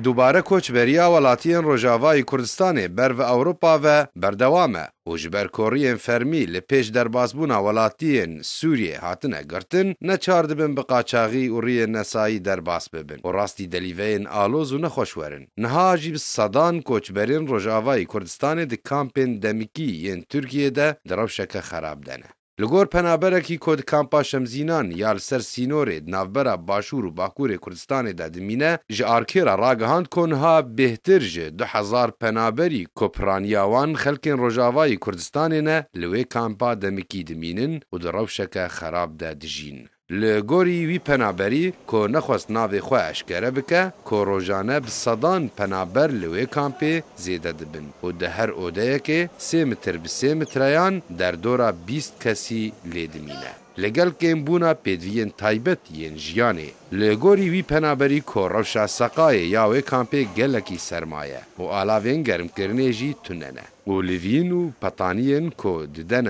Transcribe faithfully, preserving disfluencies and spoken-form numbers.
Dubare koçberiya welatiyên Rojavayî Kurdistanê ber bi Ewropa ve berdewam e û ji ber koriyên fermî li pêş derbasbûna welatiyên Sûriyê hatine girtin, neçar dibin bi qaçaxî û riyên nesayî derbas bibin û rastî delîveyên aloz û nexweş werin. Niha jî bi sedan koçberên Rojavayî Kurdistanê di kampên demikî yên Tirkiyê de di rewşeke xerab de ne. Li gor penaberekî ku di kampa Şemzînan ya li ser sînorê di navbera Başûr û Bakurê Kurdistanê de dimîne, ji Arkê re ragihand ku niha bêhtir ji du hezar penaberî ku piraniya wan xelkên Rojavayî Kurdistanê ne, li wê kampa demikî dimînin û di rewşeke xerab de dijîn. Li gorî wî penaberî ku nexwest navê xwe eşkere bike, ku rojane bi sedan penaber li wê kampê zêde dibin û di her odeyekê sê mitr bi sê mitreyan derdora bîst kesî lê dimîne. Li gel kêmbûna pêdiviyên taybet yên jiyanê, li gorî wî penaberî ku rewşa seqayê ya wê kampê gelekî serma ye û alavên germkirinê jî tune ne û livîn û petaniyên ku didene